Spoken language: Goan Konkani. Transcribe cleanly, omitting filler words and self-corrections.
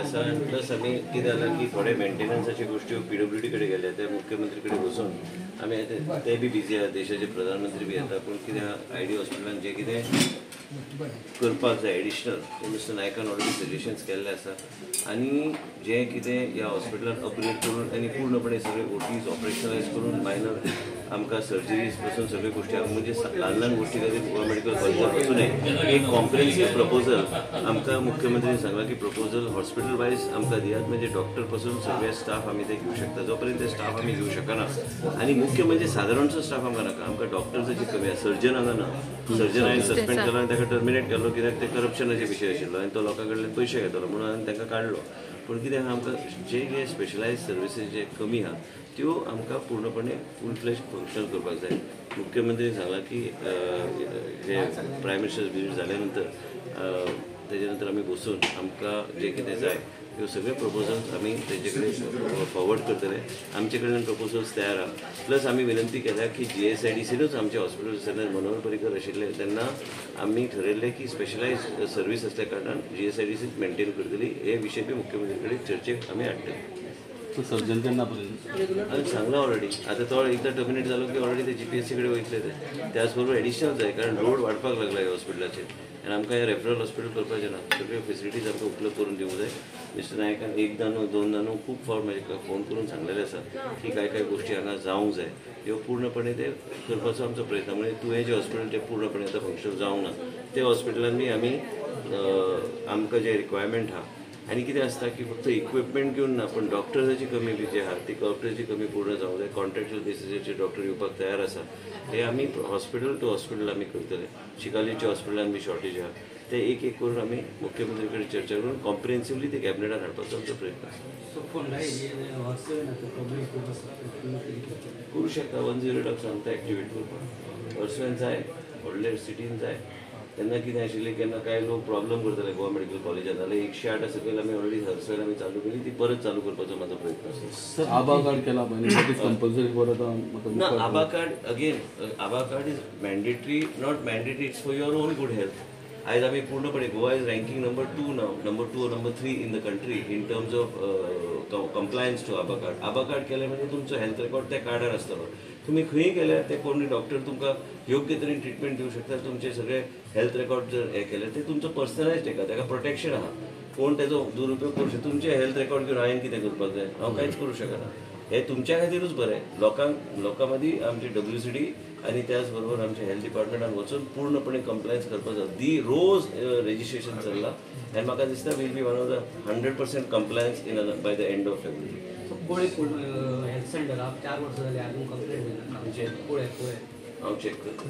आसा आनी प्लस आमी कितें जालां की थोडे मेंटेनन्साच्यो गोश्टी पीडब्ल्यूडी कडेन गेले, ते मुख्यमंत्री कडेन बसून आमी ते बी बिजी आसा, देशाचे प्रधानमंत्री बी येता, पूण कितें I D हॉस्पिटलान जें कितें करपाक जाय एडिशनल ते मिस्टर नायकान ऑलरेडी सजेशन्स केल्ले आसा आनी जें कितें ह्या हॉस्पिटलान अपग्रेड करून आनी पूर्णपणे सगळे ओटीज ऑपरेशनलायज करून मायनर आमकां सर्जरीज पासून सगळ्यो गोश्टी म्हणजे ल्हान ल्हान गोश्टी खातीर गोवा मेडिकल कॉलेजान वचूं नये, एक कॉम्प्रिहेन्सीव प्रपोजल आमकां मुख्यमंत्र्यांनी सांगलां की प्रपोजल हॉस्पिटल वायज आमकां दियात, म्हणजे डॉक्टर पासून सगळे स्टाफ आमी ते घेवं शकता. जो पर्यंत ते स्टाफ आमी घेवं शकना आनी मुख्य म्हणजे सादारणचो स्टाफ आमकां नाका, आमकां डॉक्टर्साची कमी आसा, सर्जन हांगा ना, सर्जन हांवें सस्पेंड केलो आनी ताका टर्मिनेट केलो कित्याक ते करप्शनाचे विशय आशिल्लो आनी तो लोकां कडल्यान पयशे घेतलो म्हणून हांवें तांकां काडलो. पूण कितें आहा आमकां जे जे स्पेशलायज सर्विसीस जे कमी आहा त्यो आमकां पूर्णपणे फूल फ्लॅश फंक्शन करपाक जाय. मुख्यमंत्र्यांनी सांगलां की जे प्रायम मिनिस्टर विजीट जाल्या नंतर तेजे नंतर आमी बसून आमकां जें कितें जाय त्यो सगळे प्रपोजल्स आमी तेजे कडेन फॉरवर्ड करतले. आमचे कडल्यान प्रपोजल्स तयार आहा. प्लस आमी विनंती केल्या की GSIDCनूच आमचे हॉस्पिटल जेन्ना मनोहर पर्रीकर आशिल्ले तेन्ना आमी ठरयल्लें की स्पेशलायज सर्वीस आसल्या कारणान GSIDCच मेंटेन करतली, हे विशय बी मुख्यमंत्री कडेन चर्चेक आमी हाडटले. सर्जन केन्ना पर्यंत हांवें सांगलां ऑलरेडी, आतां तो एकदां टर्मिनेट जालो की ऑलरेडी ते GPSC कडेन वयतले ते, त्याच बरोबर एडिशनल जाय कारण लोड वाडपाक लागला ह्या हॉस्पिटलाचेर आनी आमकां हें रेफरल हॉस्पिटल करपाचें ना, सगळ्यो फेसिलिटीज आमकां उपलब्ध करून दिवंक जाय. मिस्टर नायकान एकदां न्हू दोनदां न्हू खूब फावट म्हाजे फोन करून सांगलेलें आसा की कांय कांय गोश्टी हांगा जावंक जाय, ह्यो पूर्णपणे ते करपाचो आमचो प्रयत्न. म्हणजे तुवें जें हॉस्पिटल तें पूर्णपणे आतां फंक्शन जावंक ना, ते हॉस्पिटलान बी आमी आमकां जें रिक्वायरमेंट आहा आनी कितें आसता की फक्त इक्विपमेंट घेवन ना पण डॉक्टर्साची कमी बी जी आहा ती डॉक्टर्साची कमी पूर्ण जावंक जाय. कॉन्ट्रॅक्च्युअल बेसिसाचेर डॉक्टर येवपाक तयार आसा, हे आमी हॉस्पिटल टू हॉस्पिटल आमी करतले. चिकालीच्या हॉस्पिटलान बी शॉर्टेज आहा, ते एक एक करून आमी मुख्यमंत्री कडेन चर्चा करून कॉम्प्रिहेन्सिवली ते कॅबिनेटान हाडपाचो आमचो प्रयत्न आसा. करूं शकता 108 सांगता एक्टिवेट करपाक, हर्सवेन जाय, व्हडले सिटीन जाय. तेन्ना कितें आशिल्लें केन्ना कांय लोक प्रॉब्लम करताले गोवा मेडिकल कॉलेजान, जाल्यार 108 सकयल आमी ऑलरेडी हर्सवेन आमी चालू केली, ती परत चालू करपाचो म्हाजो प्रयत्न आसा. सर आबा कार्ड केला कंपल्सरी परत ना? ABHA card again, ABHA card is mandatory, not mandatory, it's for your own good health. आयज आमी पूर्णपणे Goa is ranking number 2 now, number 2 or number 3 in the country in terms of compliance to ABHA card. ABHA card केलें म्हणजे तुमचो हेल्थ रेकॉर्ड त्या कार्डार आसतलो, तुमी खंय गेल्यार ते कोणूय डॉक्टर तुमकां योग्य तरेन ट्रिटमेंट दिवं शकता. तुमचे सगळे हेल्थ रेकॉर्ड जर हे केले ते तुमचो पर्सनलायज एका ताका प्रोटेक्शन आहा, कोण तेजो दुरुपयोग करूं शकता. तुमचे हेल्थ रेकॉर्ड घेवन हांवें कितें करपाक जाय, हांव कांयच करूं शकना. हे तुमच्या खातीरूच बरें, लोकां मदीं आमची WCD आनी त्याच बरोबर आमच्या हेल्थ डिपार्टमेंटान वचून पूर्णपणे कंप्लायन्स करपाक जाय. दी रोज रेजिस्ट्रेशन चल्लां आनी म्हाका दिसता will be one of the 100% compliance in by the end of February. Kole health centre 4 वर्सां जालीं अजून कंप्लेंट जायना. हांव चॅक करता.